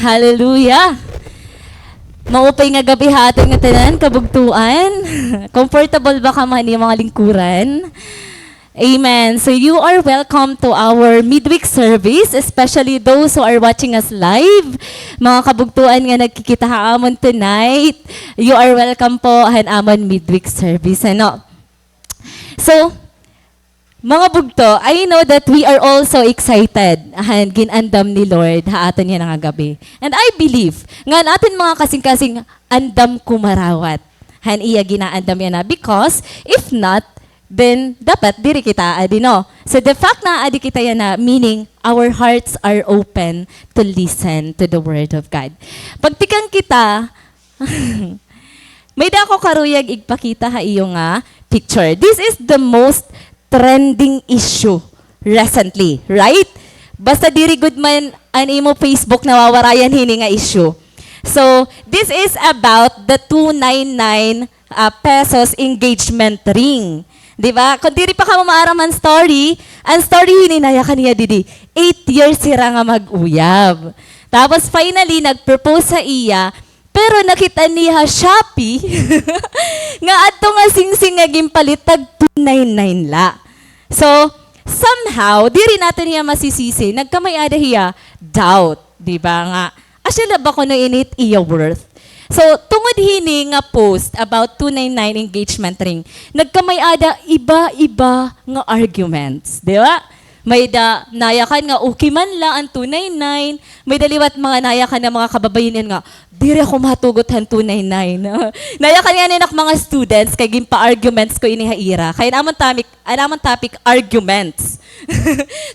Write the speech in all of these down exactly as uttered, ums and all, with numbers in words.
Hallelujah! Maupay nga gab-i ha aton nga tanan, kabugtoan. Comfortable ba kamo han iyo mga lingkuran? Amen. So you are welcome to our midweek service, especially those who are watching us live. Mga kabugtoan nga nagkikita ha amon tonight, you are welcome po han amon midweek service, ano? So, mga bugto, I know that we are all so excited han gin-andam ni Lord ha aton yana nga gab-i. And I believe nga an aton mga kasingkasing andam kumarawat han iya gin-aandam yana, because if not, then dapat diri kita adi, no? So the fact na adi kita yana, meaning our hearts are open to listen to the word of God. Pagtikang kita, may-ada ako karuyag igpakita ha iyo nga picture. This is the most trending issue recently, right? Basta diri gud man an imo Facebook, nawawarayan hini nga issue. So, this is about the two nine nine, ah, pesos engagement ring. Di ba? Kon diri pa kamo maaram an story, an story hini, nayakan hiya didi. Eight years hira nga mag-uyab. Tapos finally, nag-propose ha iya, pero nakit-an niya ha Shopee nga adto nga singsing nga ginpalit tag two nine nine la. So, somehow, diri naton hiya masisisi, nagkamay-ada hiya doubt, di ba, nga asya la ba kuno ini it iya worth? So, tungod hini nga post about two nine nine engagement ring, nagkamay-ada iba-iba nga arguments, di ba? May-ada nayakan nga okay man la an two nine nine, may-ada liwat mga nayakan nga mga kababayin-an nga, "Diri ako matugot han two nine nine." Nayakan ngani ak mga students kay ginpa-arguments ko ini ha ira. Kay an amon topic, an amon topic, arguments.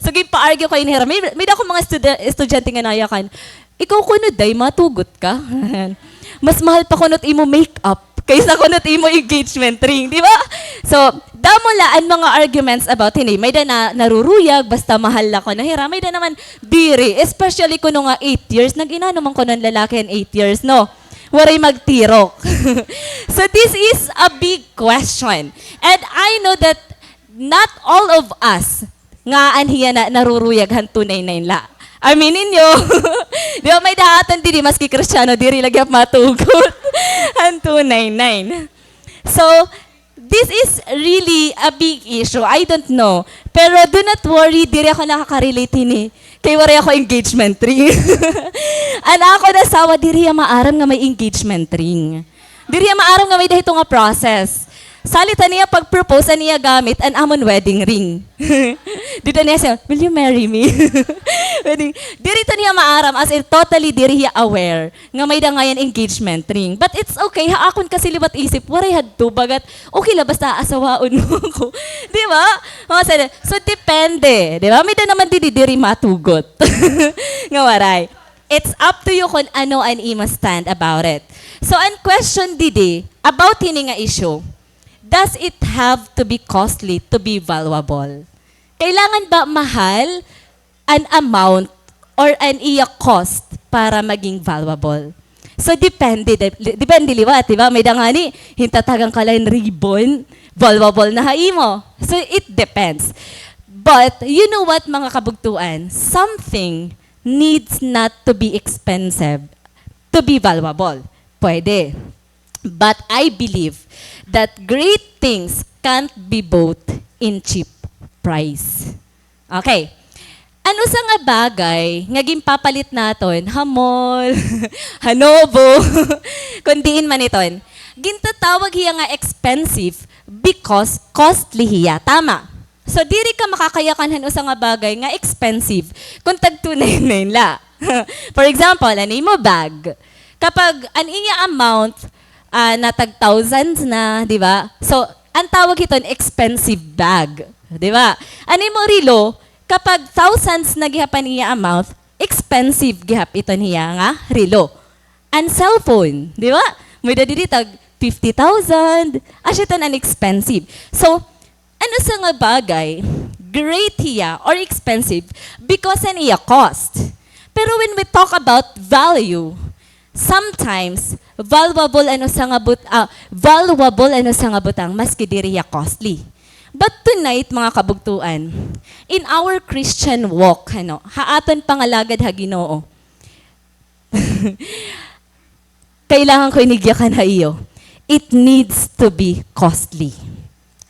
So, ginpa-argue ko ini ha ira. May, may-ada akon mga estuda-, estudyante nga nayakan, "Ikaw kuno, day, matugot ka? Mas mahal pa kuno it imo makeup kaysa kuno it imo engagement ring," di ba? So, damo la an mga arguments about hini. May-ada na naruruyag, basta mahal la kuno hira. May-ada naman diri, especially kuno nga eight years. Nag-inano man kuno an lalaki han eight years, no? Waray magtirok. So, this is a big question. And I know that not all of us nga an hiya na naruruyag han two nine nine la. Aminin niyo. Di ba, may-ada ha aton didi, maski Kristiyano, diri la gihap matugot han two nine nine. So, this is really a big issue. I don't know. Pero do not worry, diri ako nakaka-relate hini. Kay waray ako engagement ring. An akon asawa, diri hiya maaram nga may engagement ring. Diri hiya maaram nga may-ada hito nga process. Salit han iya pag-propose, an iya gamit an amon wedding ring. Dida niya siya, "Will you marry me?" Wedding. Diri ito niya maaram, as in, totally diri hiya aware nga may-ada ngay-an engagement ring. But it's okay, ha akon kasi liwat isip, waray hadto, bagat okay la basta asawaon mo ako. Di ba? Mga sana, so, depende, di ba? May-ada naman didi, diri matugot nga waray. It's up to you kon ano an imo stand about it. So, an question didi, about hini nga issue, does it have to be costly to be valuable? Kailangan ba mahal an amount or an iya cost para maging valuable? So, depende, de-, depende liwat, di ba? May-ada ngani, hintatagan ka la hin ribbon, valuable na ha imo. So, it depends. But, you know what, mga kabugtuan? Something needs not to be expensive to be valuable. Pwede. But I believe that great things can't be bought in cheap price. Okay. An usa nga bagay nga ginpapalit naton ha mall, ha Novo, kon diin man iton, gintatawag hiya nga expensive because costly hiya. Tama. So, diri ka makakayakan han usa nga bagay nga expensive kon tag two nine nine la. For example, an imo bag. Kapag an iya amount, ah, natag thousands na, di ba? So, an tawag hiton expensive bag, di ba? An imo relo, kapag thousands na gihap an iya amount, expensive gihap iton hiya nga relo. An cellphone, di ba? May-ada didi tag fifty thousand. Asya iton an expensive. So, an usa nga bagay, great hiya or expensive because an iya cost. Pero when we talk about value, sometimes, valuable an usa nga but-, ah, valuable an usa nga butang maski diri hiya costly. But tonight, mga kabugtuan, in our Christian walk, ano, ha aton pangalagad ha Ginoo, Kailangan ko ini igyakan ha iyo. It needs to be costly.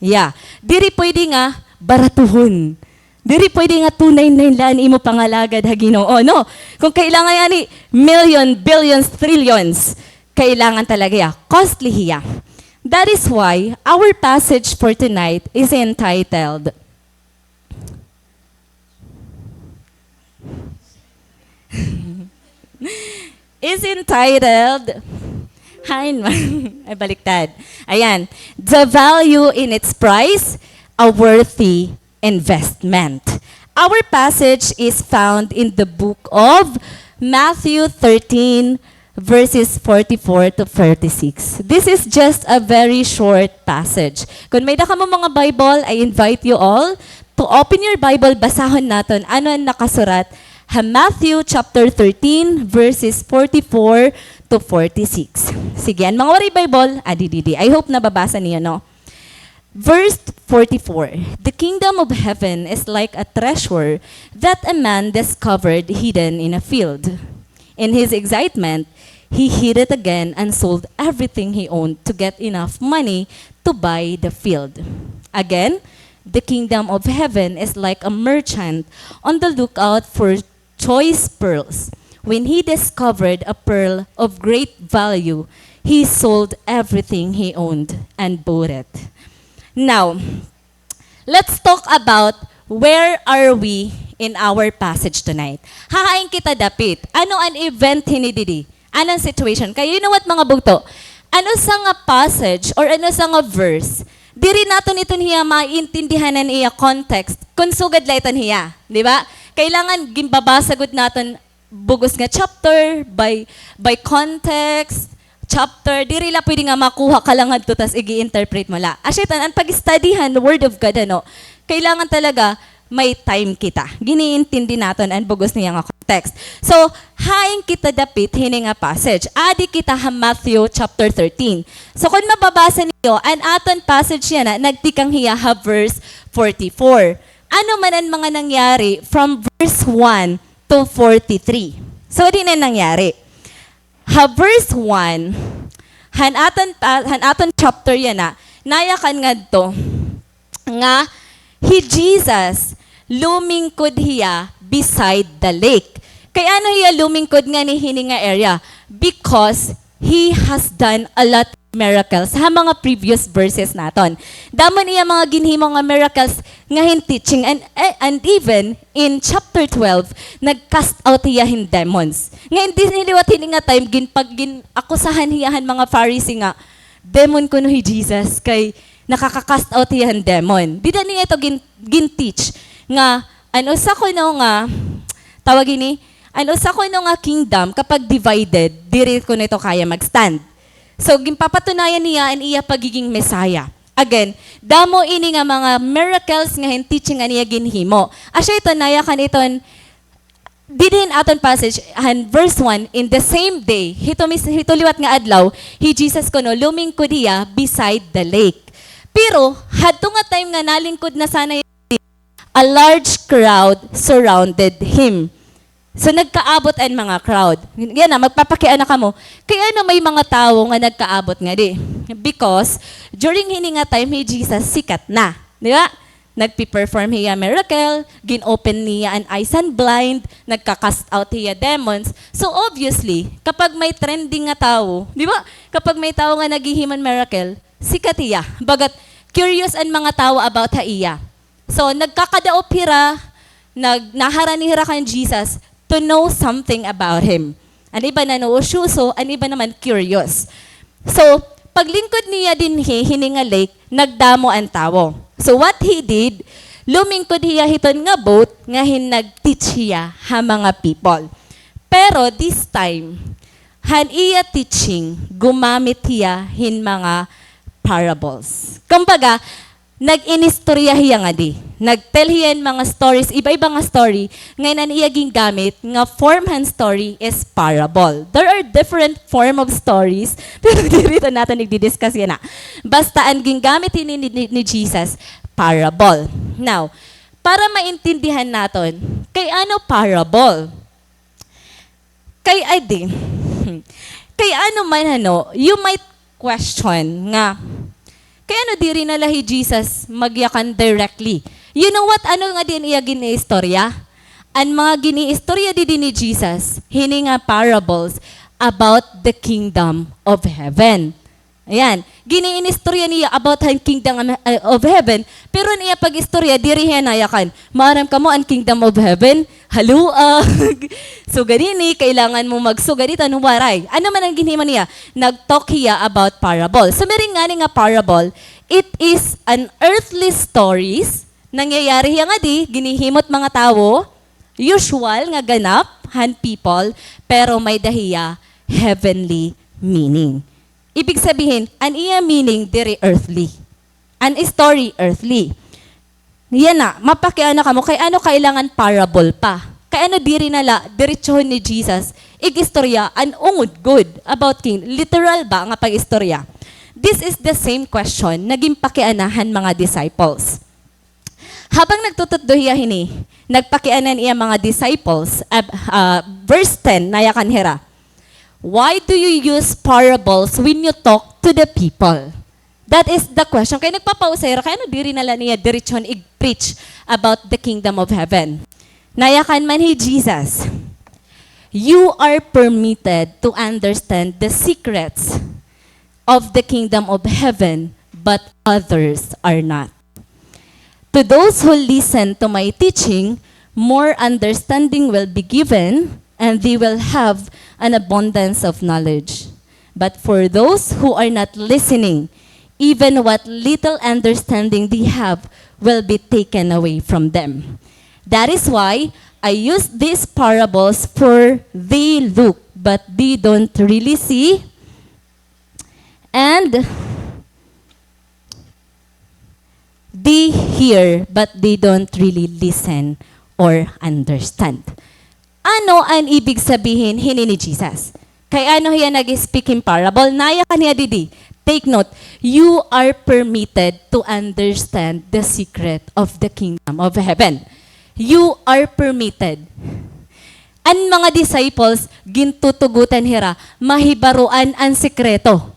Yeah. Diri pwede nga baratuhon. Diri pwede nga two nine nine la an imo pangalagad ha Ginoo, no? Kung kailangan yani, million, billions, trillions, kailangan talaga hiya. Costly hiya. That is why our passage for tonight is entitled is entitled, hain man, ay, baliktad. Ayan, The Value in Its Price, a Worthy Investment. Our passage is found in the book of Matthew thirteen, verses forty-four to forty-six. This is just a very short passage. Kung may-ada kamo mga Bible, I invite you all to open your Bible, basahon naton ano an nakasurat ha Matthew chapter thirteen, verses forty-four to forty-six. Sige, an mga waray Bible, adi didi. I hope nababasa niyo, no? Verse forty-four, "The kingdom of heaven is like a treasure that a man discovered hidden in a field. In his excitement, he hid it again and sold everything he owned to get enough money to buy the field." Again, the kingdom of heaven is like a merchant on the lookout for choice pearls. When he discovered a pearl of great value, he sold everything he owned and bought it. Now, let's talk about where are we in our passage tonight. Hahain kita dapit. Ano an event hini didi? Ano an situation? Kay you know what, mga bugto? An usa nga passage or an usa nga verse, diri naton iton hiya maintindihan an iya context kon sugad la iton hiya, di ba? Kailangan ginbabasa gud naton bug-os nga chapter, by, by context, chapter, diri la pwede nga makuha ka la ngadto tas igi-interpret mo la. Asya iton, an pag-studyhan the Word of God, ano, kailangan talaga may time kita. Giniintindi naton an bug-os niya nga context. So, hain kita dapit hini nga passage. Adi kita ha Matthew chapter thirteen. So, kon mababasa niyo, an aton passage yana, nagtikang hiya ha verse forty-four. Ano man an mga nangyari from verse one to forty-three. So, adi na nangyari. Ha verse one, han aton pa, han aton chapter yana, nayakan ngadto nga hi Jesus, lumingkod hiya beside the lake. Kay ano hiya lumingkod ngani hini nga area? Because he has done a lot miracles ha mga previous verses naton. Damo an iya mga ginhimo nga miracles nga hin teaching, and, eh, and even in chapter twelve, nag-cast out hiya hin demons. Nga dinhi liwat hini nga time, gin-, pag gin-akusahan hiya han mga Pharisee nga demon kuno hi Jesus, kay nakaka-cast out hiya hin demon. Dida niya ito gin-, gin-teach nga an usa kuno nga, tawag ini, an usa kuno nga kingdom, kapag divided, diri kuno ito kaya mag-stand. So, ginpapatunayan niya an iya pagiging Messiah. Again, damo ini nga mga miracles nga hin teaching an iya ginhimo. Asya iton, nayakan iton, didin aton passage, han verse one, in the same day, hito mis-, hito liwat nga adlaw, hi Jesus kuno, lumingkod hiya beside the lake. Pero, hadto nga time nga nalingkod na sana, a large crowd surrounded him. So, nagkaabot an mga crowd. Yana, magpapakiana kamo. Kay ano may mga tawo nga nagkaabot ngadi? Because, during hini nga time, hi Jesus sikat na. Di ba? Nagpi-perform hiya miracle, gin-open niya an eyes han blind, nagka-cast out hiya demons. So, obviously, kapag may trending nga tawo, di ba? Kapag may tawo nga naghihimo hin miracle, sikat hiya. Bagat curious an mga tawo about ha iya. So, nagkakadaop hira, nag-, naharani hira kan Jesus to know something about him. An iba nanuusyoso, an iba naman curious. So, paglingkod niya dinhi, hini nga lake, nagdamo an tawo. So, what he did, lumingkod hiya hiton nga boat nga hin nag-teach hiya ha mga people. Pero this time, han iya teaching, gumamit hiya hin mga parables. Kumbaga, nag-inistorya hiya ngadi. Nag-tell hiya hin mga stories, iba-iba nga story, ngan an iya gingamit nga form han story is parable. There are different form of stories, pero diri ito naton igdi-discuss yana. Basta an gingamit hini ni, ni, ni Jesus, parable. Now, para maintindihan naton, kay ano parable? Kay adi, Kay ano man, ano, you might question nga, kay ano diri na la hi Jesus magyakan directly? You know what? Ano ngadi an iya gin-iistorya? An mga gin-iistorya didi ni Jesus, hini nga parables about the kingdom of heaven. Ayan. Gin-iinistorya niya about han kingdom, uh, of heaven, pero an iya pag-istorya, diri hiya nayakan. Maaram kamo an kingdom of heaven? Haluag. Sugad ini, kailangan mo magsugad iton, waray. Ano man an ginhimo niya? Nag-talk hiya about parable. So, may-ada ngani nga parable, it is an earthly stories, nangyayari hiya ngadi, ginhihimo hit mga tawo, usual nga ganap han people, pero may-ada hiya heavenly meaning. Ibig sabihin, an iya meaning diri earthly. An story earthly. Yana, mapakiana kamo, kay ano kailangan parable pa? Kay ano diri na la diretsohon ni Jesus ig-istorya an ungod gud about king-, literal ba nga pag-istorya? This is the same question na ginpakiana han mga disciples. Habang nagtututdo hiya hini, nagpakiana an iya mga disciples, ah, ah, verse ten, nayakan hira, "Why do you use parables when you talk to the people?" That is the question. Kay nagpapausa hira, kay ano diri na la niya diretsohon ig-preach about the kingdom of heaven? Nayakan man hi Jesus, "You are permitted to understand the secrets of the kingdom of heaven, but others are not. To those who listen to my teaching, more understanding will be given, and they will have an abundance of knowledge. But for those who are not listening, even what little understanding they have will be taken away from them. That is why I use these parables, for they look, but they don't really see, and they hear, but they don't really listen or understand." Ano an ibig sabihin hini ni Jesus? Kay ano hiya nag-speak hin parable? Nayakan hiya didi. Take note, you are permitted to understand the secret of the kingdom of heaven. You are permitted. An mga disciples, gintutugotan hira, mahibaroan an sekreto.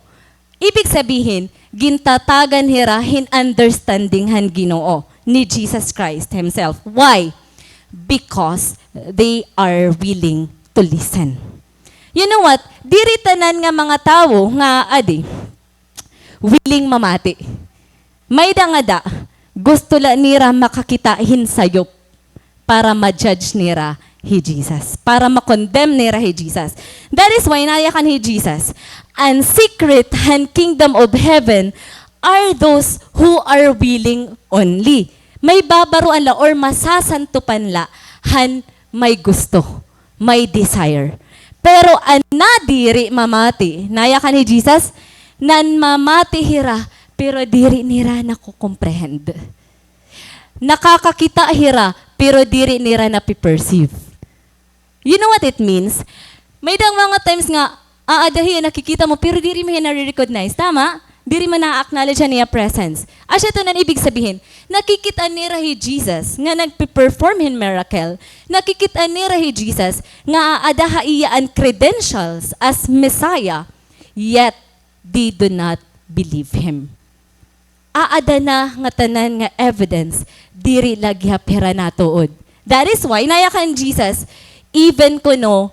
Ibig sabihin, gintatagan hira hin understanding han Ginoo ni Jesus Christ himself. Why? Because they are willing to listen. You know what? Diri tanan nga mga tawo nga adi willing mamati. May-ada ngada, gusto la nira makakita hin sayop para ma-judge nira hi Jesus, para ma-condemn nira hi Jesus. That is why nayakan hi Jesus, an secret han kingdom of heaven are those who are willing only. Mahibabaroan la or masasantupan la han may gusto, may desire. Pero an nadiri mamati, nayakan hi Jesus, nanmamati hira, pero diri nira nako-comprehend. Nakakakita hira, pero diri nira nape-perceive. You know what it means? May-ada mga times nga, aada hiya, nakikita mo, pero diri mo hiya nare-recognize. Tama? Diri mo na-acknowledge an iya presence. Asya ito an ibig sabihin. Nakikita nira hi Jesus nga nagpe-perform hin miracle. Nakikita nira hi Jesus nga aada ha iya an credentials as Messiah. Yet, they do not believe him. Aada na nga tanan nga evidence, diri la gihap hira natuod. That is why, nayakan Jesus, even kuno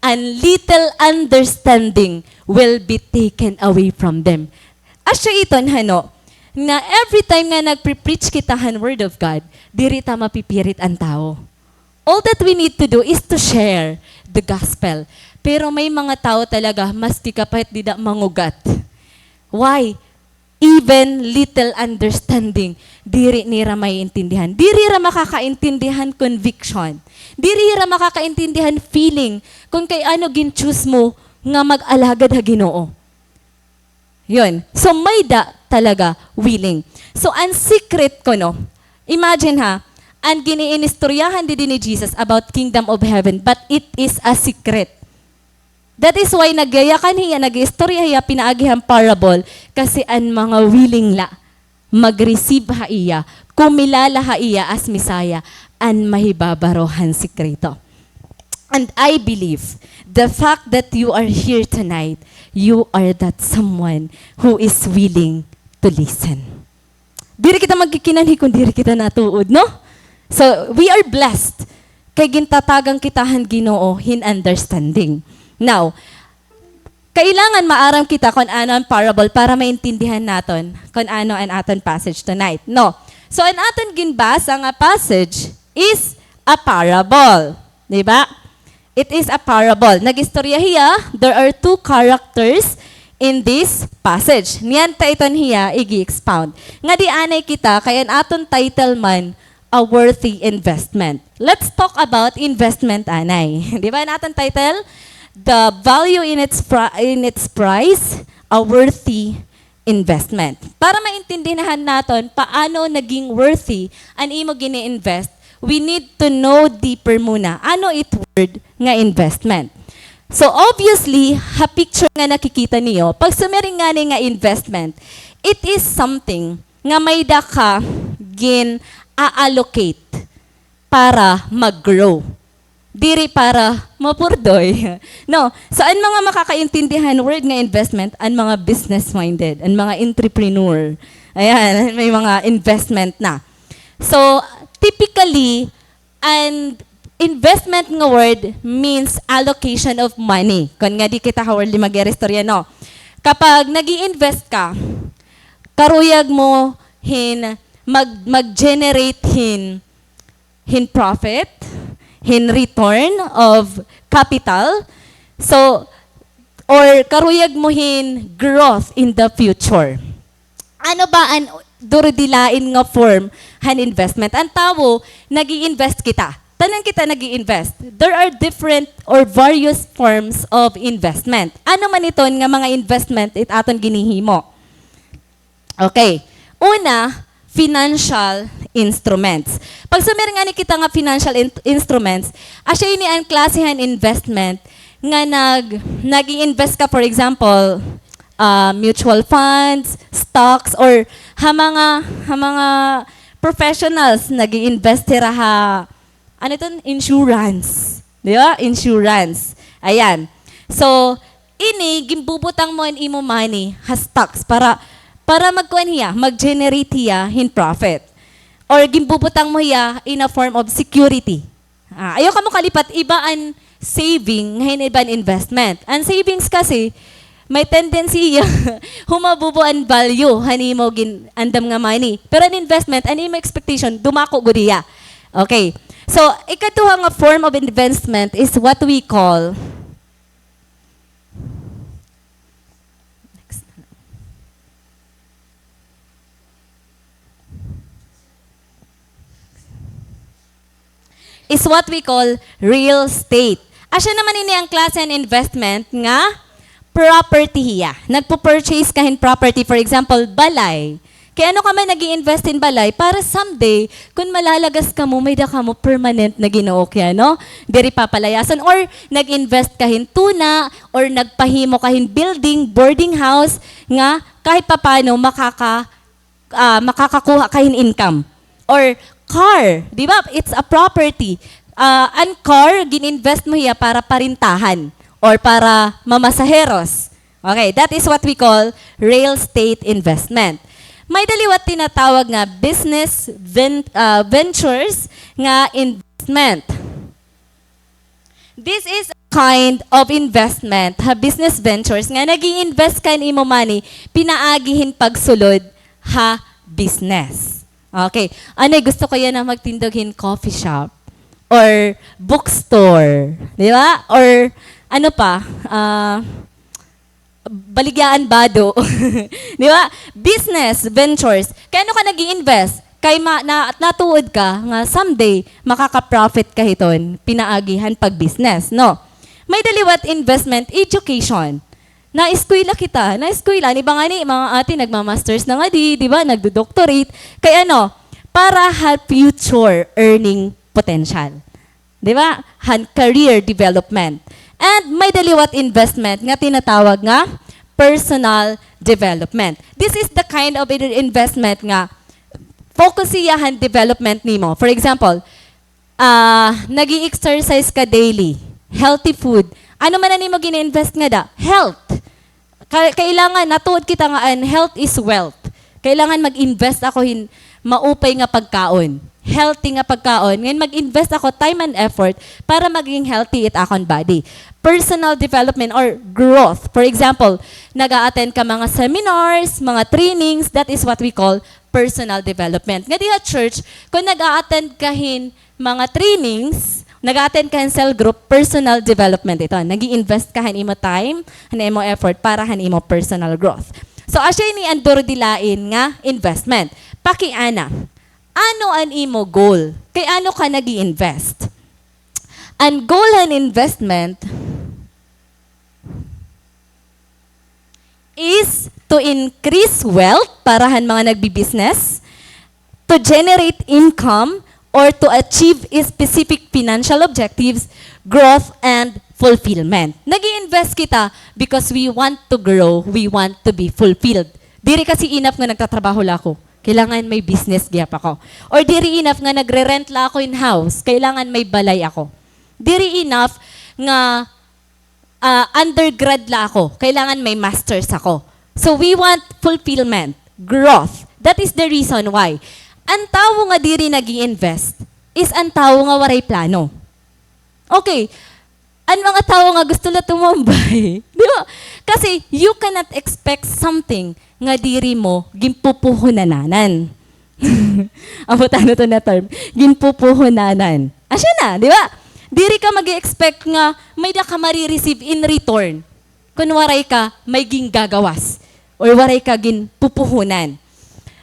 an little understanding will be taken away from them. Asya iton, hano, nga every time nga nagpre-preach kita han Word of God, diri ta mapipirit an tawo. All that we need to do is to share the gospel. Pero may mga tawo talaga, maski ka pa hit dida mangugat. Why? Even little understanding, diri nira maiintindihan. Diri hira makakaintindi han conviction. Diri hira makakaintindi han feeling kon kay ano gin-choose mo nga mag-alagad ha Ginoo. Yun. So, may-ada talaga willing. So, an secret kuno, imagine ha, an gin-iinistoryahan didi ni Jesus about kingdom of heaven, but it is a secret. That is why nagyayakan hiya, nag-iistorya hiya pinaagi han parable, kasi an mga willing la mag-receive ha iya, kumilala ha iya as Messiah, an mahibabaro han sekreto. And I believe the fact that you are here tonight, you are that someone who is willing to listen. Diri kita magkikinanhi kon diri kita natuod, no? So, we are blessed kay gintatagan kita han Ginoo hin understanding. Now, kailangan maaram kita kon ano an parable para maintindihan naton kon ano an aton passage tonight, no? So, an aton ginbasa nga passage is a parable, di ba? It is a parable. Nag-istorya hiya, there are two characters in this passage. Niyan ta iton hiya igi-expound. Ngadi anay kita, kay an aton title man, a worthy investment. Let's talk about investment anay. Di ba an aton title? The value in its pri-, in its price, a worthy investment. Para maintindihan naton paano naging worthy an imo gini-invest, we need to know deeper muna. Ano it word nga investment? So obviously, ha picture nga nakikita niyo, pag sumiring ngani nga investment, it is something nga may-ada ka gin-a-allocate para mag-grow. Diri para mapurdoy. No, so an mga makakaintindi han word nga investment, an mga business-minded, an mga entrepreneur. Ayan, may mga investment na. So, typically, an investment nga word means allocation of money. Kon ngadi kita ha worldly mag-iristorya, no? Kapag nag-i-invest ka, karuyag mo hin mag-, mag-generate hin hin profit, hin return of capital. So, or karuyag mo hin growth in the future. Ano ba an durudilain nga form han investment? An tawo, nag-i-invest kita. Tanan kita nag-i-invest. There are different or various forms of investment. Ano man iton nga mga investment it aton ginhihimo? Okay. Una, financial instruments. Pag sumiring ngani kita nga financial in-, instruments, asya ini an klase han investment nga nag-, nag-i-invest ka, for example, ah, mutual funds, stocks, or ha mga, ha mga professionals, nag-i-invest hira ha ano iton? Insurance. Di ba? Insurance. Ayan. So, ini, ginbubutang mo an imo money ha stocks para, para magkuan hiya, mag-generate hiya hin profit. Or ginbubutang mo hiya in a form of security. Ah, ayaw kamo kalipat, iba an saving, nga hin iba an investment. An savings kasi, may tendency iya humabubo an value han imo gin-, andam nga money. Pero an investment, an imo expectation, dumako gud iya. Okay. So, ikaduha nga form of investment is what we call, next. Is what we call real estate. Asya naman ini an klase han investment nga property hiya. Nagpo-purchase ka hin property, for example, balay. Kay ano ka man nag-i-invest hin balay? Para someday, kon malalagas kamo, may-ada kamo permanent na ginuok hiya, no? Diri papalayason. Or nag-invest ka hin tuna, or nagpahimo ka hin building, boarding house, nga kahit papano makaka- ah, makakakuha ka hin income. Or car, di ba? It's a property. Ah, an car, gin-invest mo hiya para parintahan or para mamasaheros. Okay, that is what we call real estate investment. May-ada liwat tinatawag nga business ven-, ah, ventures nga investment. This is a kind of investment ha business ventures nga nag-i-invest ka hin imo money pinaagi hin pagsulod ha business. Okay. Anay, gusto ko yana magtindog hin coffee shop or bookstore, di ba? Or ano pa? Ah, baligyaan bado. Di ba? Business ventures. Kay ano ka nag-i-invest? Kay ma-, na-, natuod ka nga someday makaka-profit ka hiton pinaagi han pag-business, no? May-ada liwat investment, education. Naeskwela kita, naeskwela. An iba ngani, mga ate, nagma-masters na ngadi, di ba? Nagdo-doctorate. Kay ano? Para ha future earning potential. Di ba? Han career development. And may-ada liwat investment nga tinatawag nga personal development. This is the kind of in-, investment nga focus hiya han development nimo. For example, ah, nag-i-exercise ka daily. healthy food. Ano man an imo gin-invest ngada? Health. Ka-, kailangan, natuod kita nga an health is wealth. Kailangan mag-invest ako hin maupay nga pagkaon. Healthy nga pagkaon. Ngan mag-invest ako time and effort para maging healthy it akon body. Personal development or growth. For example, nag-a-attend ka mga seminars, mga trainings, that is what we call personal development. Nga diha church, kung nag-a-attend ka hin mga trainings, nag-a-attend ka hin cell group, personal development ito. Nag-i-invest ka han imo time, han imo effort para han imo personal growth. So, asya ini an durudilain nga investment. Pakiana, ano an imo goal? Kay ano ka nag-i-invest? An goal han investment is to increase wealth para han mga nagbi-business, to generate income, or to achieve specific financial objectives, growth, and fulfillment. Nag-i-invest kita because we want to grow, we want to be fulfilled. Diri kasi enough nga nagtatrabaho la ako. Kailangan may business gihap ako. Or diri enough nga nagre-rent la ako hin house. Kailangan may balay ako. Diri enough nga ah, undergrad la ako. Kailangan may masters ako. So we want fulfillment, growth. That is the reason why an tawo nga diri nag-i-invest is an tawo nga waray plano. Okay, an mga tawo nga gusto la tumambay. Di ba? Kasi you cannot expect something nga diri mo ginpupuhunananan. Ambot ano to na term? Ginpupuhunanan. Asya na, di ba? Diri ka mag-expect nga may da ka mare-receive in return kun waray ka may gingagawas or waray ka ginpupuhunan.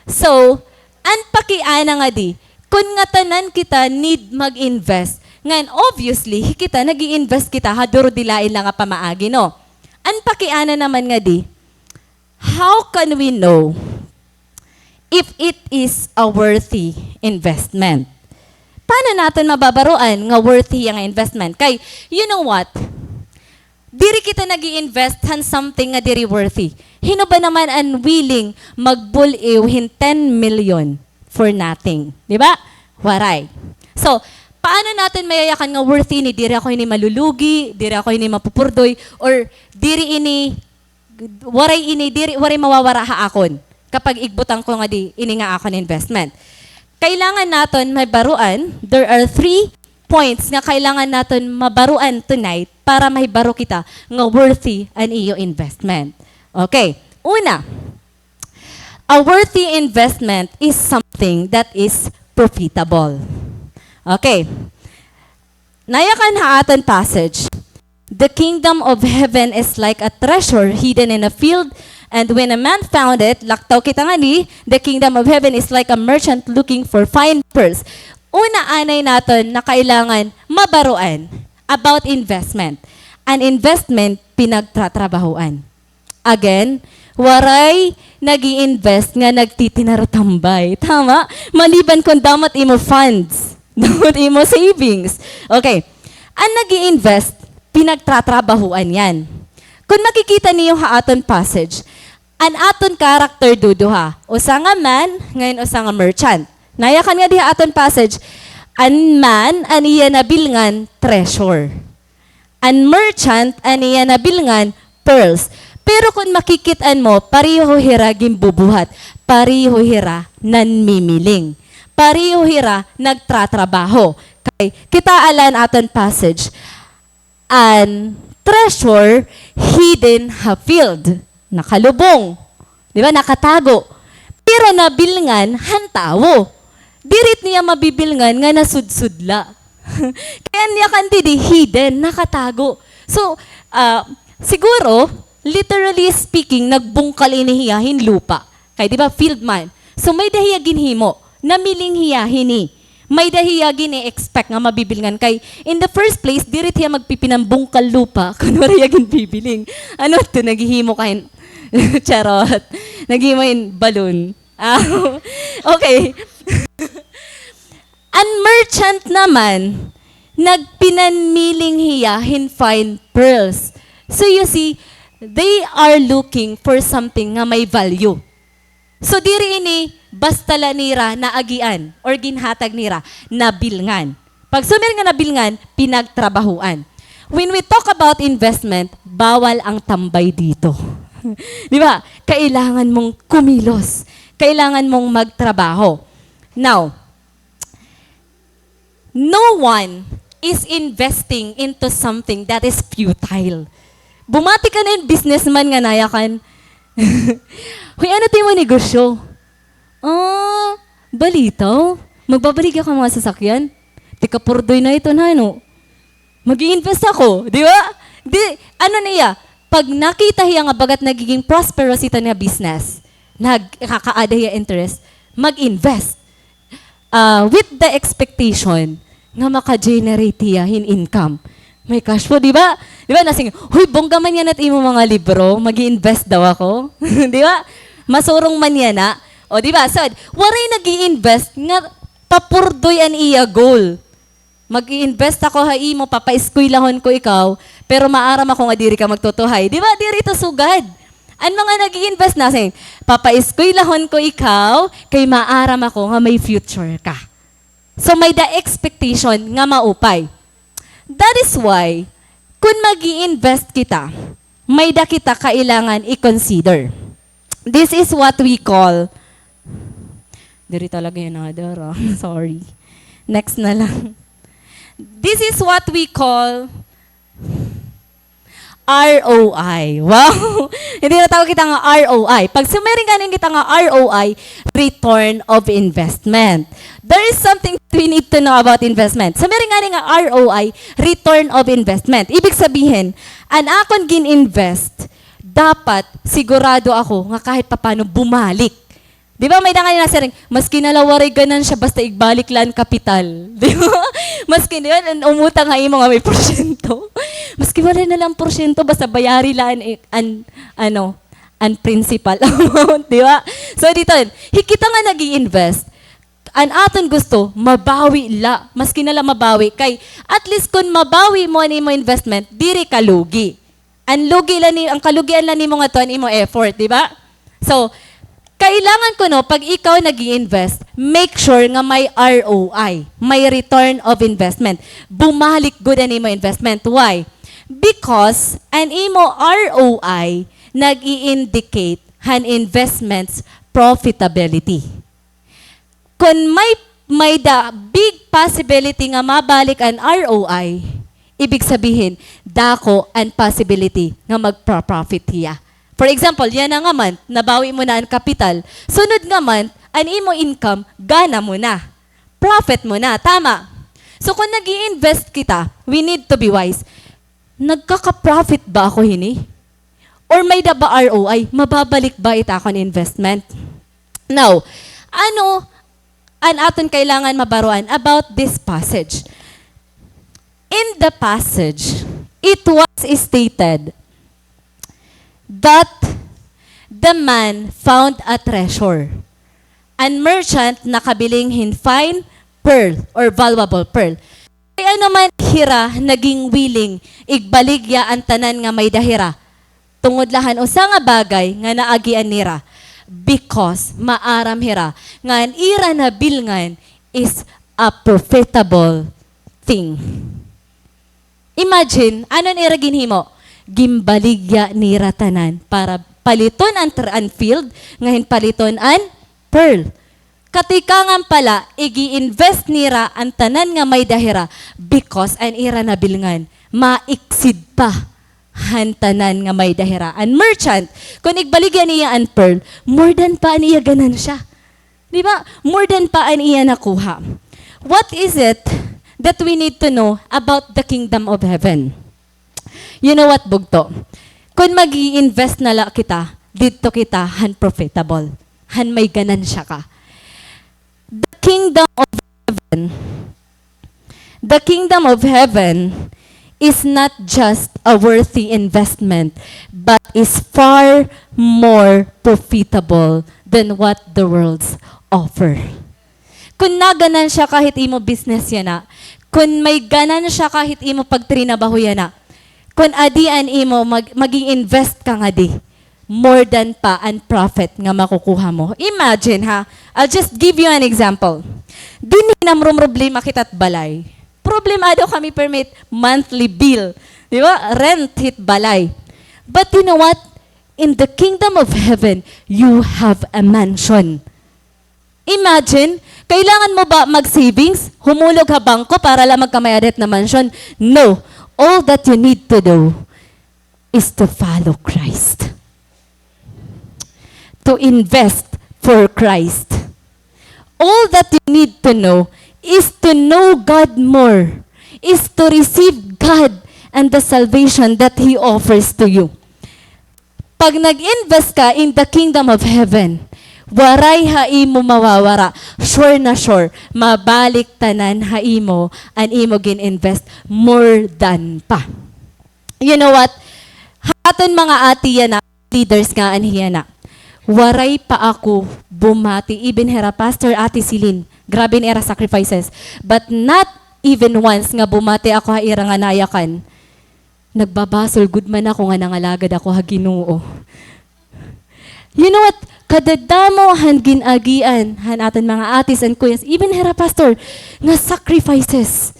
So, an pakiana ngadi, kun ngatanan kita need mag-invest, ngan obviously, kita nag-i-invest kita ha durudilain la nga pamaagi, no? An pakiana naman ngadi, how can we know if it is a worthy investment? Paano naton mababaroan nga worthy hiya nga investment? Kay, you know what? Diri kita nag-i-invest han something nga diri worthy. Hin-o ba naman an willing magbul-iw hin ten million for nothing? Di ba? Waray. So, paano naton mayayakan nga worthy ini? Diri ako ini malulugi, diri ako ini mapupurdoy, or diri ini waray ini, diri, waray mawawara ha akon kapag igbutang ko ngadi ini nga akon investment. Kailangan naton mabaroan, there are three points nga kailangan naton mabaroan tonight para mahibaro kita nga worthy an iyo investment. Okay. Una, a worthy investment is something that is profitable. Okay. Nayakan ha aton passage, "The kingdom of heaven is like a treasure hidden in a field, and when a man found it," laktaw kita ngadi, "the kingdom of heaven is like a merchant looking for fine pearls." Una anay naton na kailangan mabaroan about investment. An investment, pinagtratrabahoan. Again, waray nag-i-invest nga nagtitinarutambay. Tama? Maliban kon damo it imo funds, damo it imo savings. Okay. An nag-i-invest, pinagtratrabahoan yan. Kon makikita niyo ha aton passage, an aton character duduha. Usa nga man, ngan usa nga merchant. Nayakan ngadi ha aton passage, an man, an iya nabilngan, treasure. An merchant, an iya nabilngan, pearls. Pero kon makikit-an mo, pareho hira ginbubuhat, pareho hira nanmimiling, pareho hira nagtratrabaho. Kay, kitaa la an aton passage, an treasure hidden ha field. Nakalubong. Di ba? Nakatago. Pero nabilngan han tawo. Diri it niya mabibilngan nga nasudsud la. Kay an yakan didi, hidden, nakatago. So, ah, siguro, literally speaking, nagbungkal ini hiya hin lupa. Kay, di ba, field man. So, may-ada hiya ginhimo. Namiling hiya hini. May-ada hiya gini-expect nga mabibilngan kay, in the first place, diri hiya magpipinambungkal lupa kon waray hiya ginbibiling. Ano to, naghihimo ka hin, charot. Naghihimo hin balon. Ah, okay. An merchant naman, nagpinanmiling hiya hin fine pearls. So you see, they are looking for something nga may value. So, diri ini basta la nira naagian or ginhatag nira, nabilngan. Pag sumir nga nabilngan, pinagtrabahoan. When we talk about investment, bawal ang tambay dito. Di ba? Kailangan mong kumilos. Kailangan mong magtrabaho. Now, no one is investing into something that is futile. Bumati ka na hin businessman nga nayakan. Hoy, ano it imo negosyo? Ah, balitaw. Magbabaligya ka mga sasakyan? Tikapurdoy na ito na, no? Mag-i-invest ako, di ba? Di, ano niya, pag nakita hiya nga bagat nagiging prosperous ito nga business, nagkakaada hiya interest, mag-invest. Ah, with the expectation nga maka-generate hiya hin income. May cash flow, di ba? Di ba, nasing, "Huy, bongga man yana it imo mga libro, mag-i-invest daw ako." Di ba? Masurong man yana. O, di ba? So, waray nag-i-invest nga papurdoy an iya goal. Mag-i-invest ako ha imo, papaeskwelahon ko ikaw, pero maaram ako nga diri ka magtutuhay. Di ba? Diri ito sugad. An mga nag-i-invest na, say, "Papaeskwelahon ko ikaw, kay maaram ako nga may future ka." So, may-da expectation nga maupay. That is why, kun mag-i-invest kita, may-da kita kailangan i-consider. This is what we call, diri talaga yana, Dara. Sorry. Next na lang. This is what we call R O I. Wow! Hindi na tawag kita nga R O I. Pag sumiring ngani kita nga R O I, return of investment. There is something we need to know about investment. Sumiring ngani nga R O I, return of investment. Ibig sabihin, an akon gin-invest, dapat sigurado ako nga kahit papano bumalik. Di ba, may-da ngani nasiring, "Maski na la waray ganansya, basta igbalik la an kapital." Di ba? Maski na yun, an umutang ha imo nga may porsyento. Maski waray na la an porsyento, basta bayari la an, an, ano, an principal amount, di ba? So, dito, hi kita nga nag-i-invest, an aton gusto, mabawi la. Maski na la mabawi. Kay, at least kun mabawi mo an imo investment, diri ka lugi. An lugi la ni, an kalugian la nimo ngadto an imo effort, di ba? So, kailangan kuno, pag ikaw nag-i-invest, make sure nga may R O I, may return of investment. Bumalik gud an imo investment. Why? Because an imo R O I nag-i-indicate han investment's profitability. Kun may, may-da big possibility nga mabalik an R O I, ibig sabihin, dako an possibility nga magpa-profit hiya. For example, yana nga month, nabawi mo na an kapital. Sunod nga month, an imo income, gana mo na. Profit mo na, tama. So, kun nag-i-invest kita, we need to be wise. Nagkaka-profit ba ako hini? Or may-da ba R O I? Mababalik ba it akon investment? Now, ano an aton kailangan mabaroan about this passage? In the passage, it was stated that the man found a treasure. An merchant nakabiling hin fine pearl or valuable pearl. Kay ano man hira naging willing igbaligya an tanan nga may-da hira tungod la han usa nga bagay nga naagian nira, because maaram hira nga an ira nabilngan is a profitable thing. Imagine, ano an ira ginhimo? Ginbaligya nira tanan para paliton an tr-, an field, nga hin paliton an pearl. Katikangan pa la, ig-i-invest nira an tanan nga may-da hira because an ira nabilngan, ma-exceed pa han tanan nga may-da hira. An merchant, kun igbaligya niya an pearl, more than pa an iya ganansya. Di ba? More than pa an iya nakuha. What is it that we need to know about the kingdom of heaven? You know what, bugto? Kun mag-i-invest na la kita, didto kita han profitable, han may ganansya ka. The kingdom of heaven, the kingdom of heaven is not just a worthy investment, but is far more profitable than what the worlds offer. Kun naganansya ka hit imo business yana, kun may ganansya ka hit imo pagtrinabaho yana, kun adi an imo mag-, mag-i-invest ka ngadi, more than pa an profit nga makukuha mo. Imagine, ha, I'll just give you an example. Dinhi namromroblema kita hit balay. Problemado kami permi hit monthly bill. Di ba? Rent hit balay. But you know what? In the kingdom of heaven, you have a mansion. Imagine, kailangan mo ba mag-savings, humulog ha bangko para la magkamay-ada hit na mansion? No. All that you need to do is to follow Christ. To invest for Christ. All that you need to know is to know God more, is to receive God and the salvation that He offers to you. Pag nag-invest ka in the kingdom of heaven, waray ha imo mawawara. Sure na sure, mabalik tanan ha imo an imo gin-invest more than pa. You know what? Ha aton mga ate yana, leaders nga an hiyana. Waray pa ako bumati, even hira Pastor Ate Celine. Grabe an ira sacrifices. But not even once nga bumati ako ha ira nga nayakan. Nagbabasol gud man ako nga nangalagad ako ha Ginoo. You know what? Kadadamo han gin-agian han aton mga atis and kuyas, even hira pastor, nga sacrifices,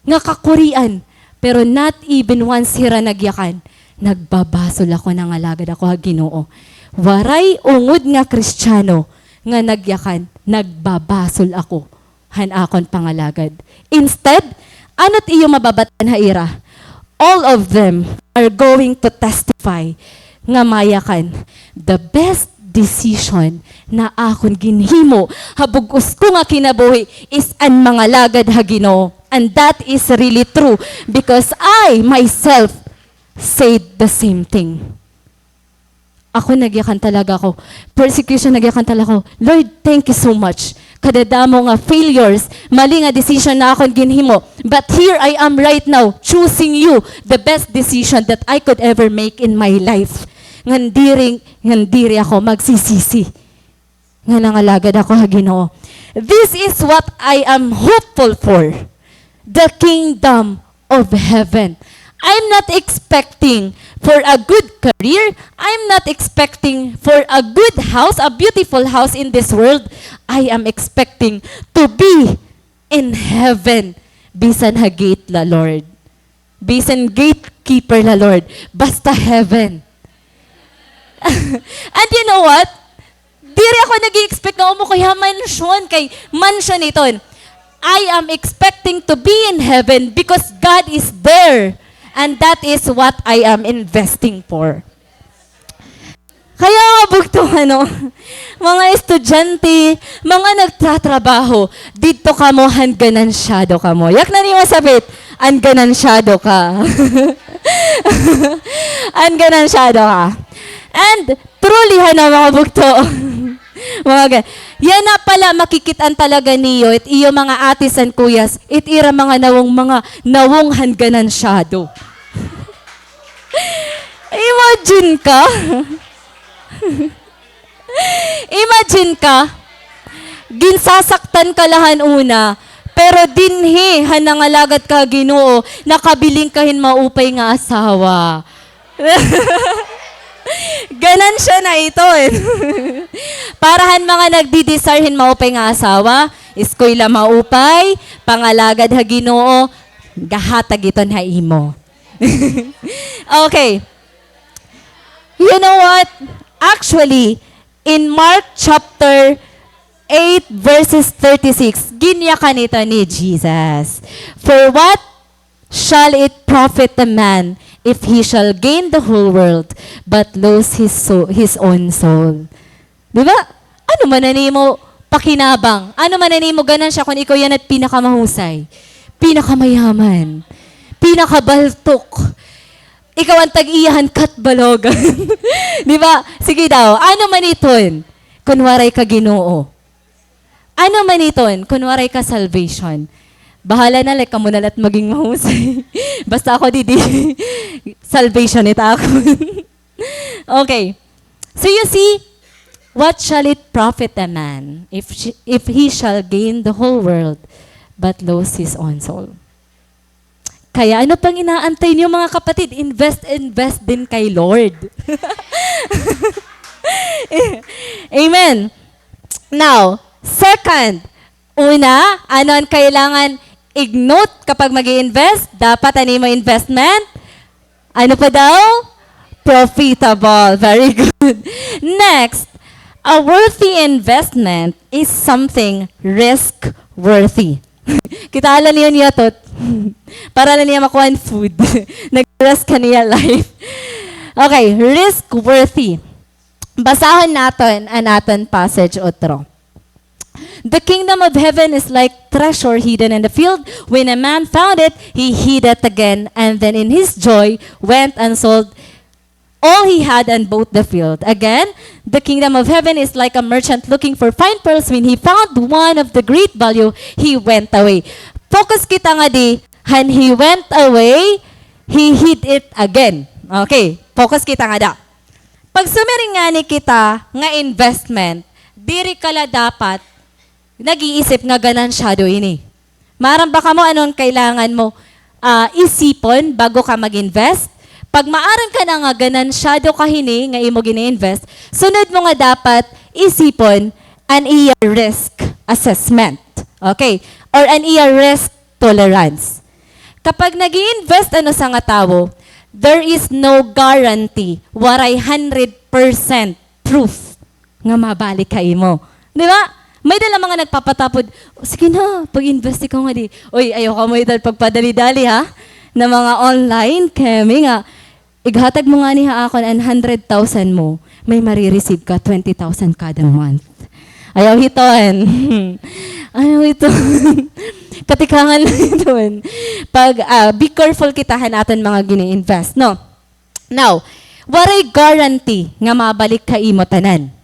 nga kakurian, pero not even once hira nagyakan, nagbabasol ako, nangalagad ako ha Ginoo. Waray ungod nga Kristiyano nga nagyakan, nagbabasol ako han akon pangalagad. Instead, ano it iyo mababatan ha ira? All of them are going to testify nga mayakan, the best decision na akon ginhimo ha bug-os ko nga kinabuhi is an mangalagad ha Ginoo. And that is really true because I myself said the same thing. Ako nagyakan talaga ako. Persecution, nagyakan talaga ako. Lord, thank you so much. Kadadamo nga failures, mali nga decision na akon ginhimo. But here I am right now, choosing you, the best decision that I could ever make in my life. Ngan diri, ngan diri ako magsisisi nga nangalagad ako ha Ginoo. This is what I am hopeful for. The kingdom of heaven. I'm not expecting for a good career. I'm not expecting for a good house, a beautiful house in this world. I am expecting to be in heaven. Bisan ha gate la, Lord. Bisan gatekeeper la, Lord. Basta heaven. And you know what? Diri ako nag-i-expect nga umukoy ha mansion, kay mansion iton. I am expecting to be in heaven because God is there. And that is what I am investing for. Kaya nga bugto, ano, mga estudyante, mga nagtatrabaho, didto kamo han ganansyado kamo. Yaknan nimo ha sapit, an ganansyado ka. An ganansyado ka. And truly, hana, mga bugto. Mga ga-, yana pala makikit-an talaga niyo, it iyo mga atis and kuyas, it ira mga nawong, mga nawong han ganansyado. Imagine ka. Imagine ka. Ginsasaktan ka la han una, pero dinhi han nangalagad ka ha Ginoo, nakabilin ka hin maupay nga asawa. Ganansya na iton. Para han mga nagdi-desire hin maupay nga asawa, eskwela maupay, pangalagad ha Ginoo, gahatag iton ha imo. Okay. You know what? Actually, in Mark chapter eight, verses thirty-six, ginyakan ito ni Jesus. For what shall it profit a man if he shall gain the whole world, but lose his sou-, his own soul? Di ba? Ano man an imo pakinabang? Ano man an imo ganansya kon ikaw yana it pinakamahusay, pinakamayaman, pinakabaltok? Ikaw an tag-iya han Catbalogan. Di ba? Sige daw, ano man iton kon waray ka Ginoo? Ano man iton kon waray ka salvation? Bahala na la, kamo na la it maging mahusay. Basta ako didi, salvation it akon. Okay. So you see, what shall it profit a man if sh-, if he shall gain the whole world but lose his own soul? Kaya ano pang inaantay niyo, mga kapatid? Invest, invest din kay Lord. Amen. Now, second, una, ano an kailangan i-note kapag mag-i-invest? Dapat an imo investment, Ano pa daw? Profitable. Very good. Next, a worthy investment is something risk-worthy. Kitaa la niyo niya, tot. Para la niya makuha an food. Nag-risk ha niya life. Okay, risk-worthy. Basahon naton an aton passage utro. The kingdom of heaven is like treasure hidden in the field. When a man found it, he hid it again, and then in his joy went and sold all he had and bought the field. Again, the kingdom of heaven is like a merchant looking for fine pearls. When he found one of the great value, he went away. Focus kita ngadi, han he went away, he hid it again. Okay, focus kita ngada. Pag sumiring ngani kita nga investment, diri ka la dapat nag-iisip nga ganansyado ini. Maaram ba kamo ano an kailangan mo, ah, isipon bago ka mag-invest? Pag maaram ka na nga ganansyado ka hini nga imo gini-invest, sunod mo nga dapat isipon an iya risk assessment. Okay? Or an iya risk tolerance. Kapag nag-i-invest an usa nga tawo, there is no guarantee, waray hundred percent proof nga mabalik ha imo. Di ba? May-ada la mga nagpapatapod, "O, sige na, pag-invest ikaw ngadi." Uy, ayaw kamo ito pagpadali-dali, ha? Na mga online, kami nga, ighatag mo ngani ha akon an hundred thousand mo, may mare-receive ka twenty thousand kada month. Ayaw hiton. Ayaw hiton. Katikangan la hiton. Pag, ah, be careful kita han aton mga gini-invest, no? Now, waray guarantee nga mabalik ha imo tanan.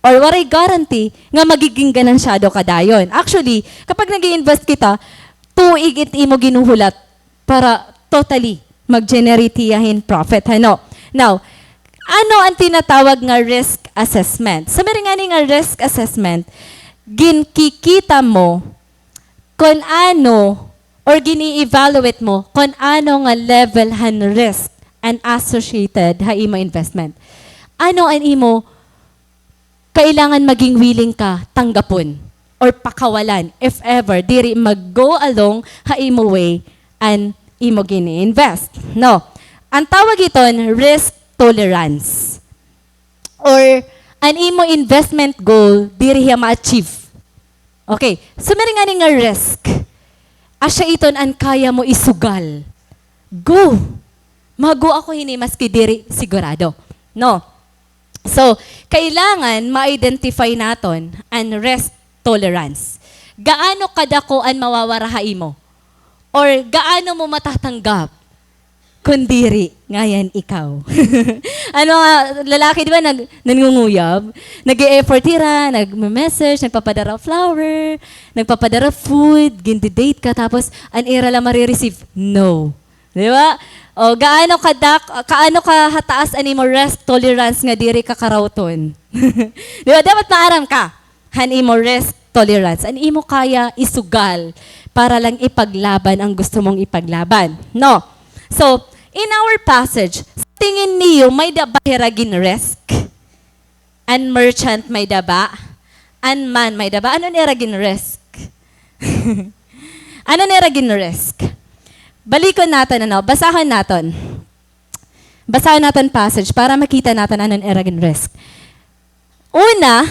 Or waray guarantee nga magiging ganansyado ka dayon. Actually, kapag nag-i-invest kita, tuig it imo ginuhulat para totally mag-generate hiya hin profit, hano? Now, ano an tinatawag nga risk assessment? Sumiring ngani nga risk assessment, ginkikita mo kon ano or gini-evaluate mo kon ano nga level han risk an associated ha imo investment. Ano an imo kailangan maging willing ka tanggapon or pakawalan if ever diri mag-go along ha imo way an imo gini-invest, no? An tawag hiton risk tolerance. Or an imo investment goal diri hiya ma-achieve. Okay, sumiring ngani nga risk, asya iton an kaya mo isugal. Go! Mag-go ako hini maski diri sigurado. No? So, kailangan ma-identify naton an risk tolerance. Gaano kadako an mawawara ha imo? Or gaano mo matatanggap? Kon diri, ngayan ikaw. An mga lalaki, di ba, nag-, nangunguyab? Nag-e-effort hira, nagme-message, nagpapadara flower, nagpapadara food, gindi-date ka, tapos an ira la mare-receive, no. Di ba? O, gaano kadak-, kaano kahataas an imo risk tolerance nga diri ka karawton? Di ba? Dapat maaram ka han imo risk tolerance. An imo kaya isugal para lang ipaglaban an gusto mong ipaglaban. No? So, in our passage, sa tingin niyo, may-ada ba hira gin-risk? An merchant may-ada ba? An man may-ada ba? Ano an ira gin-risk? Ano an ira gin-risk? Balikon naton, ano? Basahon naton. Basahon naton passage para makita naton ano an ira gin-risk. Una,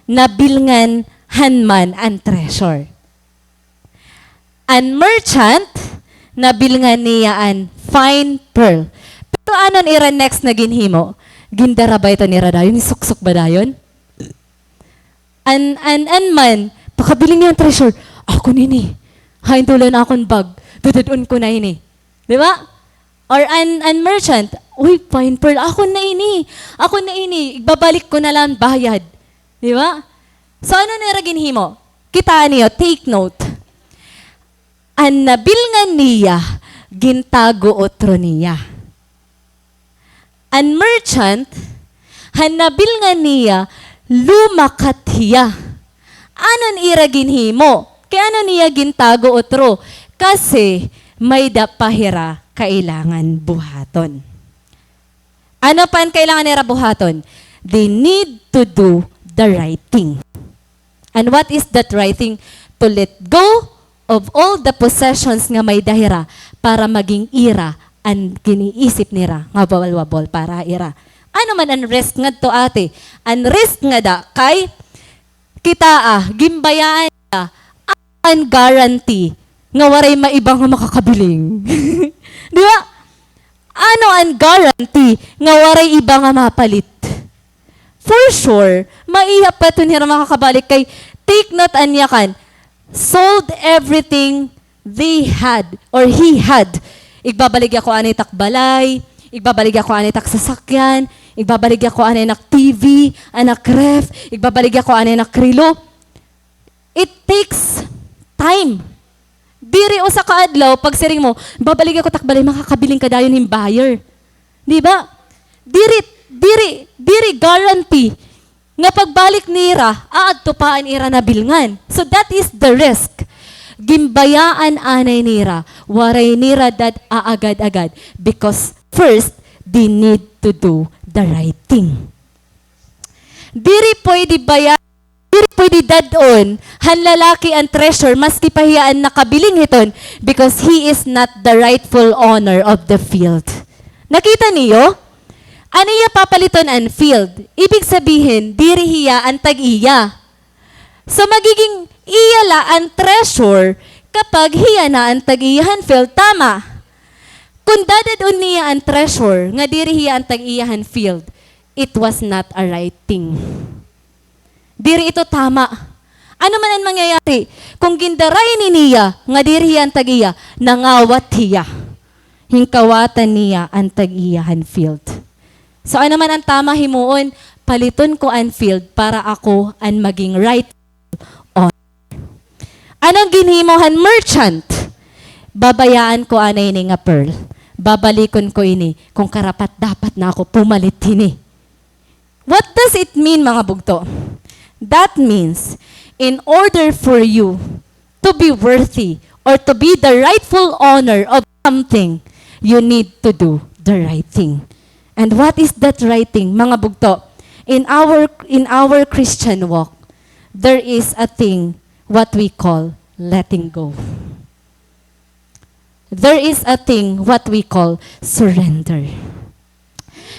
nabilngan han man an treasure. An merchant, nabilngan niya an fine pearl. Pero ano an ira next nga ginhimo? Gindara ba ito nira dayon? Nisuksok ba dayon? An, an, an man, pakabilin niya an treasure. Akon ini. Hain tulo an akon bag. Dadad-on ko na ini. Di ba? Or an, an merchant, "Uy, fine pearl, akon na ini. Akon na ini. Igbabalik ko na lang bayad." Di ba? So, ano an ira ginhimo? Kitaa niyo, take note. An nabilngan niya, gintago utro niya. An merchant, han nabilngan niya, lumakat hiya. Ano an ira ginhimo? Kay ano niya gintago utro? Kasi may-ada pa hira kailangan buhaton. Ano pa an kailangan nira buhaton? They need to do the right thing. And what is that right thing? To let go of all the possessions nga may-ada hira para maging ira an giniisip nira nga valuable para ha ira. Ano man an risk ngadto, ate? An risk ngada kay kitaa, ginbayaan nira an guarantee nga waray maiba nga makakabiling. Di ba? Ano an guarantee nga waray iba nga mapalit? For sure, maiha pa iton hira makakabalik kay, take note an yakan, sold everything they had or he had. Igbabaligya ko anay tak balay, igbabaligya ko anay tak sasakyan, igbabaligya ko anay nak T V, anak ref, igbabaligya ko anay nak relo. It takes time. Diri usa ka adlaw, pagsiring mo, "Babaligya ko tak balay, makakabiling ka dayon hin buyer." Di ba? Diri, diri, diri guarantee nga pagbalik nira, aadto pa an ira nabilngan. So that is the risk. Ginbayaan anay nira, waray nira dad aagad-agad because first, they need to do the right thing. Diri pwede baya-, diri pwede dad-on han lalaki an treasure maski pa hiya an nakabiling hiton because he is not the rightful owner of the field. Nakita niyo? An iya papaliton an field, ibig sabihin, diri hiya an tag-iya. So, magiging iya la an treasure kapag hiya na an tag-iya han field, tama? Kon dadad-on niya an treasure nga diri hiya an tag-iya han field, it was not a right thing. Diri ito tama. Ano man an mangyayari, kon ginda-right ini niya nga diri hiya an tag-iya, nangawat hiya. Hinkawatan niya an tag-iya han field. So, ano man an tama himuon, paliton ko an field para ako an maging right owner. Ano an ginhimo han merchant? Babayaan ko anay ini nga pearl. Babalikon ko ini kon karapat-dapat na ako pumalit hini. What does it mean, mga bugto? That means, in order for you to be worthy or to be the rightful owner of something, you need to do the right thing. And what is that right thing, mga bugto? In our, in our Christian walk, there is a thing what we call letting go. There is a thing what we call surrender.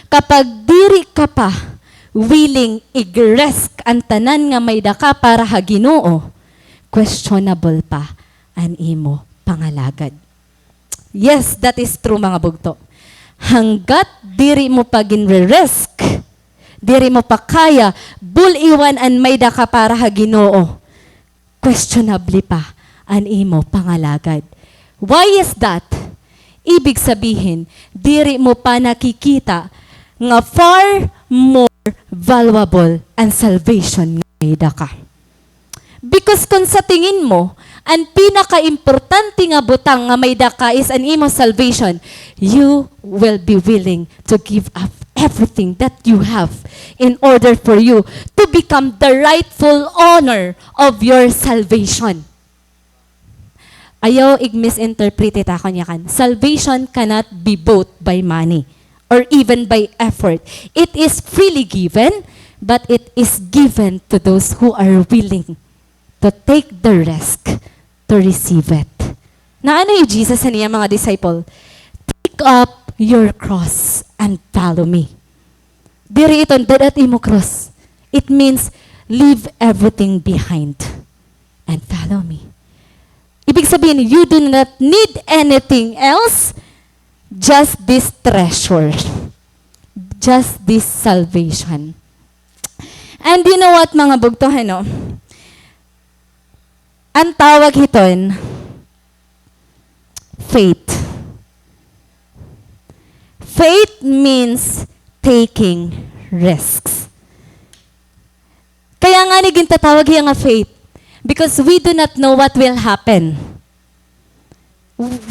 Kapag diri ka pa willing ig-risk an tanan nga may-ada ka para ha Ginoo, questionable pa an imo pangalagad. Yes, that is true, mga bugto. Hanggat diri mo pa ginre-risk, diri mo pa kaya bul-iwan an may-ada ka para ha Ginoo, questionable pa an imo pangalagad. Why is that? Ibig sabihin, diri mo pa nakikita nga far more valuable an salvation nga may-ada ka. Because kon sa tingin mo, an pinakaimportante nga butang nga may-ada ka is an imo salvation, you will be willing to give up everything that you have in order for you to become the rightful owner of your salvation. Ayaw ig-misinterpret it akon yakan. Salvation cannot be bought by money or even by effort. It is freely given, but it is given to those who are willing to take the risk to receive it. Naano hi Jesus han iya mga disciple? "Take up your cross and follow me." Diri iton, dad-a it imo cross. It means, leave everything behind and follow me. Ibig sabihin, you do not need anything else, just this treasure, just this salvation. And you know what, mga bugto, ano? An tawag hiton, faith. Faith means taking risks. Kaya ngani gintatawag hiya nga faith, because we do not know what will happen.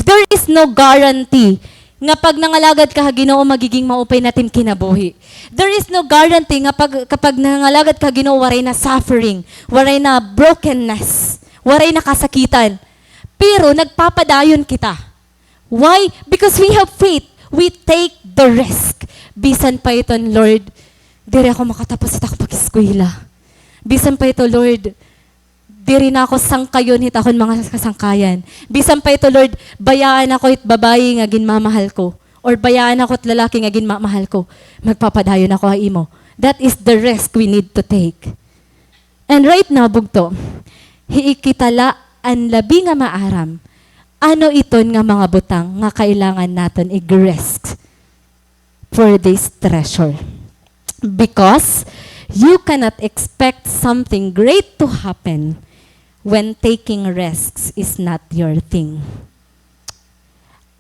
There is no guarantee nga pag nangalagad ka ha Ginoo, magiging maupay na it im kinabuhi. There is no guarantee nga pag, kapag nangalagad ka ha Ginoo, waray na suffering, waray na brokenness, waray na kasakitan. Pero nagpapadayon kita. Why? Because we have faith. We take the risk. Bisan pa iton, "Lord, diri ako makatapos hit akon pag-eskwela. Bisan pa ito, Lord, diri na ako sangkayon hit akon mga kasangkayan. Bisan pa ito, Lord, bayaan ako hit babaye nga ginmamahal ko. or bayaan ako hit lalaki nga ginmamahal ko, magpapadayon ako ha imo. That is the risk we need to take. And right now, bugto, hikita la an labi nga maaram, ano iton nga mga butang nga kailangan naton ig-risk for this treasure. Because you cannot expect something great to happen when taking risks is not your thing.